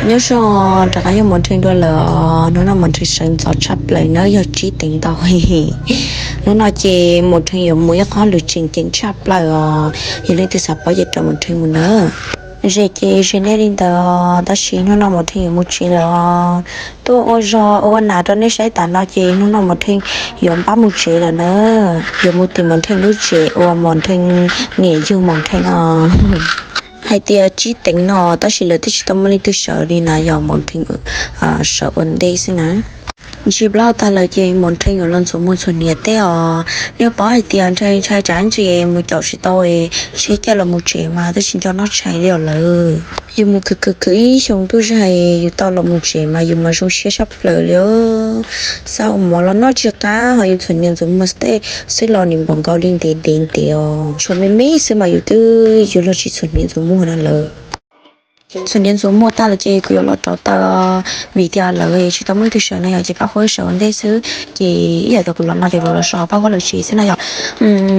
Nyob zoo, rov qab yog Maum Nrheej dua lawm os. Hnub no Maum Nrheej sawv ntxov tshaj plaws na, yog tsib teev ntau. Hnub no ces Maum Nrheej yuav mus ib qho lus tseem ceeb tshaj plaws os. Yog leej twg xav paub ces rau Maum Nrheej mus na. Ze ces ze nej li ntawd, tab sis hnub no Maum Nrheej yuav mus tsev lawm os. Tuaj ua zog ua nas rau nej saib tas no ces hnub no Maum Nrheej yuav npaj mus tsev lawm na. Yuav mus tim Maum Nrheej lub tsev uas Maum Nrheej niam yug Maum Nrheej os. Hais tias tsib teev no tab sis lawv twb tsis tau muaj leej twg sawv li na, yog Maum Nrheej sawv ua ntej xwb na. Ntsis plaub tag lawm ces Maum Nrheej yuav los ntxuav muag txhuam hniav tej os. Nej paub hais tias Nrheej ntshai tsam ntsis mus caum tsis tau tsheb caij los mus tsev mas twb tsis nco noj tshais li os lawm. Yus mus khwv khwv khwv ib xyoo ntuj zag yus tau los mus tsev mas yus mas zoo siab tshaj plaws li. Xa mov los noj tsis qab, ho yus txhuam hniav ntxuav muag tej xwb los nim npaum nkaus li ntev ntev ntev os. Tshuav me me xwb mas yus twb yuav luag tsis txhuam hniav ntxuav muag na lawm. Txhuam hniav ntxuav muag tag lawm ces kuv yuav los rauv taws, vim tias lawv tsis tau muaj leej twg sawv na yom, ces Paj Huab sawv ua ntej xwb. Ces ib yam tias kuv los no ces kuv los so Paj Huab lawv tsev xwb na yom.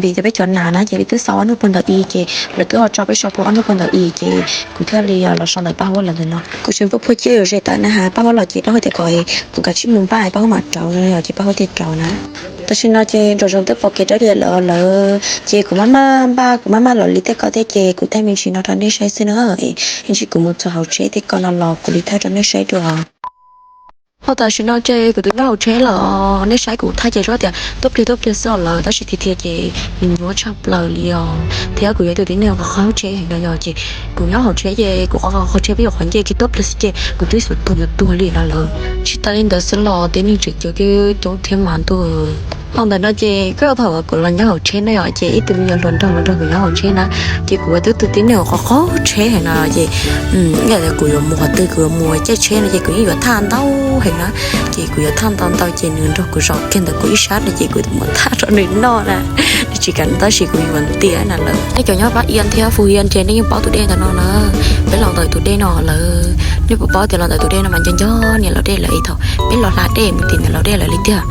Vim tias peb cov nas na ces peb twb xa ob hnub puag ntawm i ces lawv twb ho tso peb so puag ob hnub puag ntawm i ces kuv thiaj li los so ntawm Paj Huab lawv ntawm no. Kuv tseem pub phua ciaj yuav ze tawm na has Paj Huab los ces Paj Huab tias kom kuv kav tsij mus npaj Paj Huab mam rauv no yom, ces Paj Huab thiaj rauv na. Tam sim no ces nram zoov twb pom kev dawb lias lawm lawm ces kuv maj maj npaj, kuv maj maj los li tej ko thiab ces kuv thaij me ntsis no rau nej saib xwb na. Ib ntsis kuv mus txog hauv tsheb tej ko no los kuv li thaij rau nej saib dua. Ho tam sim no ces kuv twb nyob hauv tsheb lawm, nej saib kuv thaij ces zoo tias tuaj pliag tuaj pliag xwb os lawm, tab sis tiag tiag ces nws nyuaj tshaj plaws li os. Thiab kuv yog tus tib neeg qhov qaug tsheb heev no yom, ces kuv nyob hauv tsheb ces kuv qhov qaug tsheb peb yuav qhov nce kiag tuaj pliag xwb ces kuv twb xuas tuag yuav tuag li no lawm. Tsis tas li ntawd xwb los tib neeg tseem coob coob thiab mas ntuj. Ho ntawm no ces koj thaum kuv los nyob hauv tsheb na yom, ces ib tug me nyuam hluas nraug los nrog kuv nyob hauv tsheb na, ces kuv ua twb tus tib neeg qhov qaug tsheb heev no ces ib yam tias kuv yuav mus qhov twg kuv yuav mus caij tsheb no ces kuv yeej yuav thaj ntau heev na, ces kuv yuav thaj ntau ntau ces nws nrog kuv zaum kiag ntawm kuv ib sab no ces kuv mus thaj rau nws noj na. Nws tsis kam tab sis kuv yuav ntiav na lawm. Nej cov nyob Pab Ia thiab Fu Ia ces nej yeej paub tus dej ntawm no na. Peb los ntawm tus dej no lawm, nej puas paub tias los ntawm tus dej no mas nco nco niam laus dej lawm es thaum peb los hla dej mus tim niam laus dej lawm li tiag.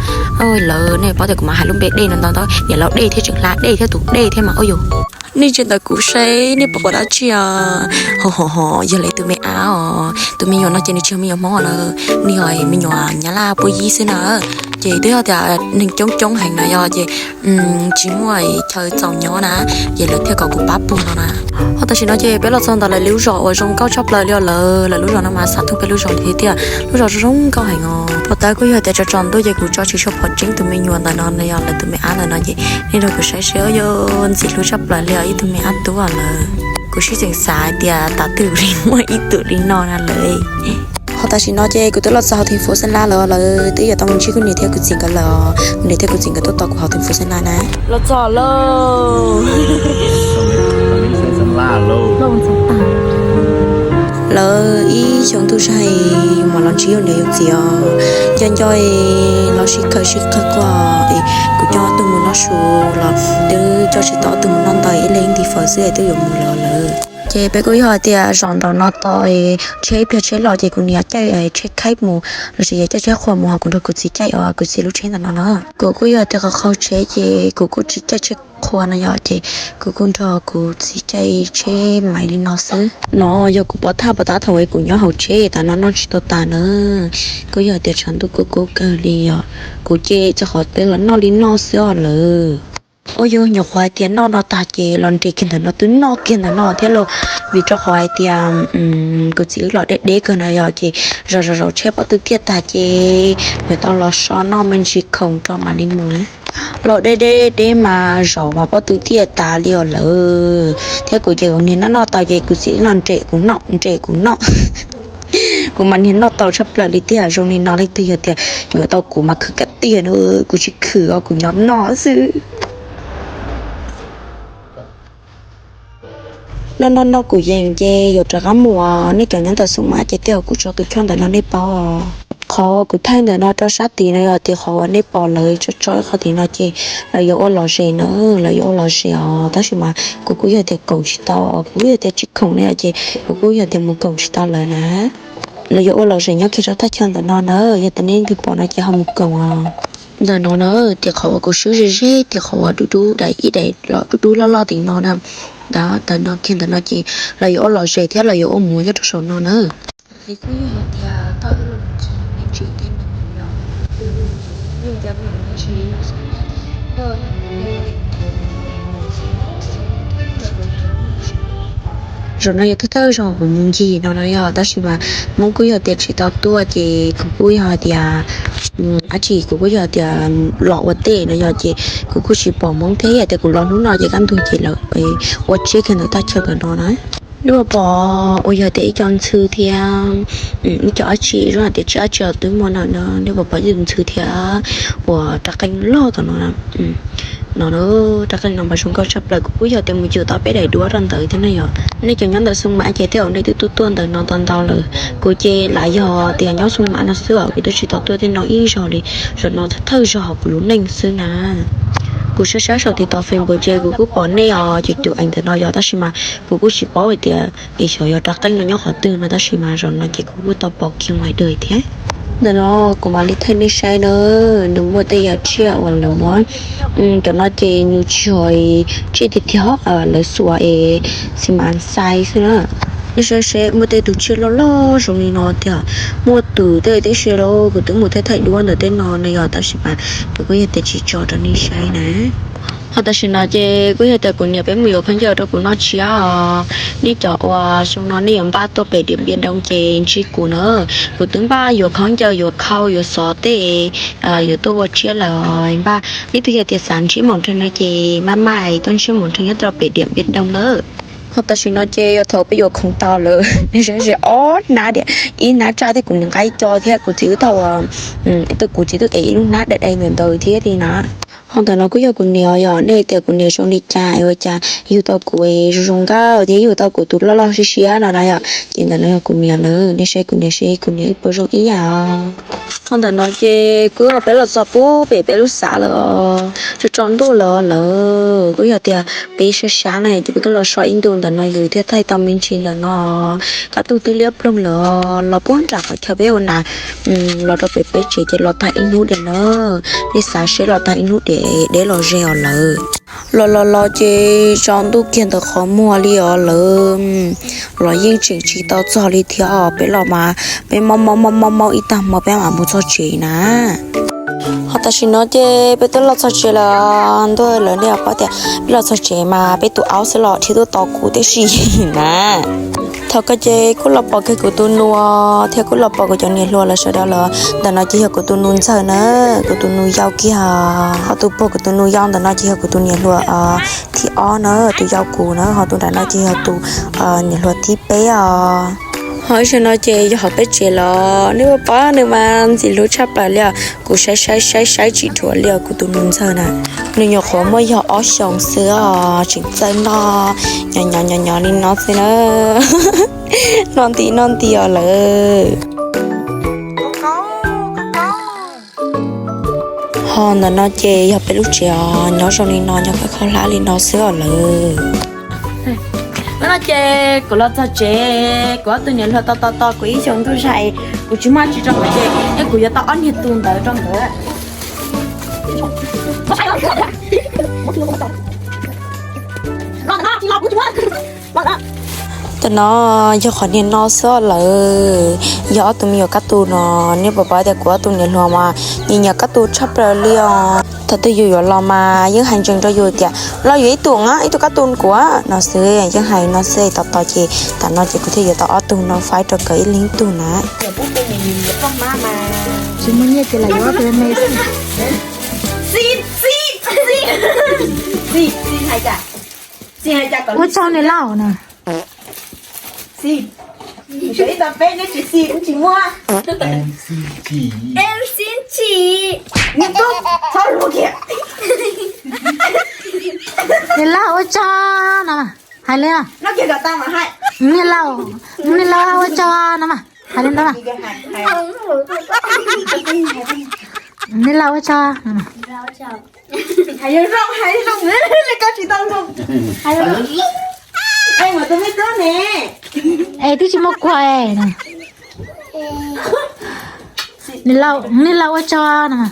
Lawv nej paub tias kuv mas hais lub npe dej no ntau ntau, niam laus dej thiab tseem hla dej thiab tus dej thiab mas ua yus. Nej ntsia ntawm kuv saib nej puas pom dab tsi os? Ho ho ho, yog lawv tus me ab os, tus me nyuam no ces nws tsis yog me nyuam Hmoob na, nws yog me nyuam Nyab Laj puab yib xwb na. Ces twb yog tias neeg coob coob heev na yom, ces tsis muaj chaw txaus nyob na, ces lawv thiaj kom kuv pab puag no na. Ho tam sim no ces peb los txog ntawm lawv lub zos uas zoo nkauj tshaj plaws li os lawm. Lawv lub zos no mas xa tuaj peb lub zos li thiab tiag, lub zos zoo zoo nkauj heev os. Puag ta kuj yog tias tsaus tsaus ntuj ces kuv tso tsis tshua pom tseeb tus me nyuam ntawm no na yom, lawv tus me ab ntawm no ces nej nrog kuv saib seb, yog ntxim hlub tshaj plaws li os, ib tug me ab tub lawm. Kuv sib tseem xav hais tias tav twg li muaj ib tug li no na lawm. Ho tam sim no ces kuv twb los txog hauv thành phố Sơn La lawm, lawv twb yuav tau mus ntsib kuv niam thiab kuv txiv nkawd lawm. Kuv niam thiab kuv txiv nkawd tuaj tos kuv hauv thành phố Sơn La na. Los txog lawm. Lawv ib xyoo ntuj zag mas los ntsib yus niam yus txiv os, nco nco los sib khaws sib qawg quaj. Kuv coj ob tug mus noj su los twb coj tsis tau ob tug mus noj ntawd ib leeg ib nti fawm xwb es twb yuav mus lawm lawm. Ces peb kuj yog hais tias zaum ntawm no tau tsheb ib pliag tsheb los ces kuv niam caij tsheb khaib mus lossis yog caij tsheb qhua mus, ho kuv nrog kuv txiv caij os, kuv txiv lub tsheb ntawm no na. Kuv kuj yog tias qhov qaug tsheb ces kuv kuj tsis caij tsheb qhua no yom, ces kuv kuj nrog kuv txiv caij tsheb maiv li no xwb. No yog kuv pov thaj pov tab thaum kuv nyob hauv tsheb tas no noj tsis tau tas na. Kuj yog tias tshav ntuj kuj kub kawg li yom, kuv ces txog qhov twg los noj li no xwb os lawm. Ua yog nyuam qhuav hais tias noj no tag ces los nres kiag ntawm no twb noj kiag ntawm no thiab lauj, vim rau qhov hais tias kuv txiv wb los deb deb kawg na yom, ces zaum zaum zaum tsheb pob tw tiaj tas ces yuav tau los so noj me ntsis khoom rau mam li mus. Los deb deb deb mas zaum mas pob tw tiaj tas li os lawm, thiab kuv ces kuv niag noj noj tau ces kuv txiv los nres kuv noj nres kuv noj. Kuv mas niag noj tau tshaj plaws li tiag, zoo li no leej twg yog tias yuav tau kuv mas khwv kiag tiag na, kuv tsis khwv os, kuv nyob noj xwb. Noj noj noj kuv yees ces yuav rov qab mus, nej cov nyob ntawm xum mas ces tej zaum kuv tso tus choj ntawm no nej paub. Qhov kuv thaij ntawm no rau sab tid no yog tias qhov uas nej pom lawv tso tso ib qho tid no ces lawv yuav ua lom zem na, lawv yuav ua lom zem os, tab sis mas kuv kuj yog tias koom tsis tau, kuv kuj yog tias tsis khoom na yom, ces kuv kuj yog tias mus koom tsis tau lawv na. Lawv yuav ua lom zem nyob kiag rau thaj chaw ntawm no na, yog tias nej leej twg pom no ces ho mus koom os. Ntawm no na, tias qhov uas kuv swb ze ze, tias qhov uas dub dub daim ib daim los dub dub loj loj tim no na, ntawm no kiag ntawm no ces lawv yuav ua lom zem thiab lawv yuav ua muv nyob rau saum no na. Ces kuj yog hais tias tau ib lub tsis me ntsis tej no yom, yog tias me ntsis. Zaum no yog thawj thawj zaug kuv mus ncig no no yog, tab sis mas Hmoob kuj yog tias tsis tau tuaj ces kuv kuj yog hais tias, dab tsi kuv kuj yog tias los ua teb no yog ces kuv kuj tsis pom Hmoob thiab, yog tias kuv los hnub no ces kaj ntug ces lawv ua tsiab kiag ntawm thaj chaw ntawm no na. Nej puas pom uas yog tias ib co ntxhw thiab ib co dab tsi zoo hais tias tsiaj dab tsi los twb muaj no no, nej puas pom ib co ntxhw thiab uas rab qeej loj tom no no, rab qeej no mas zoo nkauj tshaj plaws. Kuv kuj yog tias mus yug tau peb daim duab rau ntawd thiab na yom. Nej cov nyob ntawm Xoo Mam ces tej zaum nej twb tuaj tuaj ntawm no tau ntau lawm. Kuv ces lam yog tias nyob Xoo Mam no xwb os, kuv twb tsis tau tuaj tej no ib zaug li. Zaum no thawj zaug hauv kuv lub neej xwb na. Kuv saib saib saum TikTok, Facebook ces kuv kuj pom nej os, ces tus ees ntawm no yog, tab sis mas kuv kuj tsis paub hais tias es xyov yog rab qeej no nyob qhov twg no, tab sis mas zaum no ces kuv kuj tau pom kiag mus hais dua thiab. Ntawm no kuv mam li thaij nej saib na, nws muaj tej yam tsiaj uas lawv muab, cov no ces nws tsis yog tsiaj tiag tiag, lawv xuas es xi mas xais xwb na. Nej saib seb muaj tej tus tsiaj loj loj zoo li no tiag, muaj tus tej teb se los kuv twb mus thaij thaij duab ntawm tej no na yog, tab sis mas kuv kuj yog tias tsis tso rau nej saib na. Ho tam sim no ces kuj yog tias kuv niam peb mus yuav khaub ncaws rau kuv noj tsiab os. Nej cov uas xyoo no nej yuav npaj tuaj pem Diam Npiam Doo ces ntsib kuv na. Kuv twb npaj yuav khaub ncaws, yuav khau, yuav xov tej, yuav tuaj ua tsiab lawm npaj. Nej twb yog tias xav ntsib Maum Nreeg no ces maj maj tuaj ntsib Maum Nreeg nyob rau pem Diam Npiam Doo na. Ho tam sim no ces yog thaum peb yuav khoom tau lawm, nej saib seb ob hnab diam, ib hnab tsaj thiab kuv niam nqa ib co thiab kuv txiv wb tau, kuv txiv twb ev ib lub hnab dai dai ntawm ntawd thiab li na. Ho ntawm no kuj yog kuv niam yom, nej tias kuv niam zoo li cas es ua cas yug tau kuv zoo zoo nkauj thiab yug tau kuv tus loj loj siab siab no na yom, ces ntawm no yog kuv niam lawm, nej saib kuv niam seb kuv niam ib puas zoo ib yam os. Ho ntawm no ces kuj peb los txog pub pem peb lub xav lawm, tsaus tsaus ntuj lawm lawm, kuj yog tias peb sab sab na ces peb twb los so ib ntu ntawm no yus thiaj thaij tau me ntsis ntawm no. Qab tug twb liab ploog lawm, los puag nram qhov chaw peb ua nas los rau pem peb tsev ces los tag ib hnub diam na, nej xav seb los tag ib hnub diam deb los ze os lawm. Los los los ces tsaus ntuj kiag ntawm qhov muag li os lawm, los yeej tseem tsis tau txog li thiab os, peb los mas peb maub maub maub maub maub ib tag hmo peb mam mus txog tsev na. Ho tam sim no ces peb twb los txog tsev lawm, ntuj lawm nej paub tias peb los txog tsev mas peb tus aub xwb los dhia tuaj tos kuv tib si na. Thaum kawg ces kuj los pom kiag kuv tus nus thiab kuj los pom kuv cov niam hluas lawv sawv daws lawm. Ntawm no ces yog kuv tus nus ntxawg na, kuv tus nus yau kiag. Ho tus puag kuv tus nus yau ntawm no ces yog kuv tus niam hluas thib ob na, tus yau kuv na, ho tus nram no ces yog tus niam hluas thib peb os. Ho ib zaug no ces yog hauv peb tsev los nej puas pom nws mas ntxim hlub tshaj plaws li os. Kuv saib saib saib saib tsis dhuav li os, kuv tus nus ntxawg na. Nws nyuam qhuav muaj yog ob xyoos xwb os, tseem txawj noj, nyob nyob nyob nyob li no xwb na. Noj nti noj nti os lawm. Ho ntawm no ces yog peb lub tsev os, nyob zoo li no, nyob khaub khaub hlab li no xwb os lawm. Hnub no ces kuv los txog tsev, kuv ob tug niam hluas tos tos tos kuv ib xyoos ntuj zais, kuv tsis muaj tsis tso kuv ces, es kuv yuav tau ob niag tus ntawd rau nkawd. Tam no yog qhov niag no xwb lawm, yog ob tug me nyuam kab tus no, nej puas paub tias kuv ob tug niam hluas mas nyiam nyiam kab tus tshaj plaws li os. Thaum twg yus yuav los mas yeej hais ntsees rau yus tias los yuav ib tug, ib tug kab tus kuv no xwb, yeej hais no xwb. Tos tos ces tam no ces kuv thiaj yuav tau ob tug no faib rau nkawd ib leeg ib tug na. Ua tsaug niam laus na. Niam laus ua tsaug no mas, hais li. Niam laus, niam laus ua tsaug no mas, hais li ntawd mas. Niam laus ua tsaug no mas. Es twb tsis muaj kuag. Niam laus, niam laus ua tsaug no mas.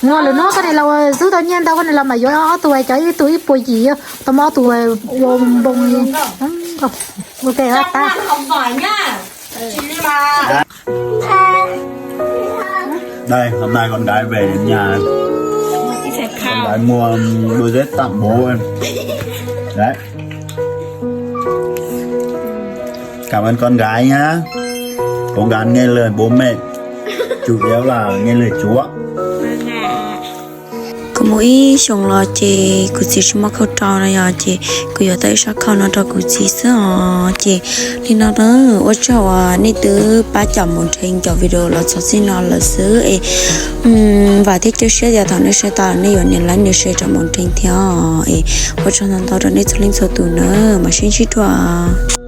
Ua lwm hnub koj niam laus xub tau nyiaj ntau koj niam laus mam yuav ob tug cov ib tug ib puas yim, tau muab ob tug ua npoo li. Ok, tag. Đây, hôm nay con gái về nhà. Con gái mua đôi dép tặng bố em. Đấy. Cảm ơn con gái nhá. Cố gắng nghe lời bố mẹ. Chủ yếu là nghe lời Chúa. Kuv mus ib xyoos los ces kuv txiv tsis muaj khau rau no yog ces kuv yuav tau ib sab khau no rau kuv txiv xwb os. Ces li no na, ua tsaug uas nej twb pab cov Maum Nrhees cov video los txog txij no lawm xwb es vam thiab cia siab tias thaum nej saib tas nej yuav nias like nias share rau Maum Nrhees thiab os. Es ua tsaug ntau ntau rau nej txhua leej txhua tus na, mam sib ntsib dua.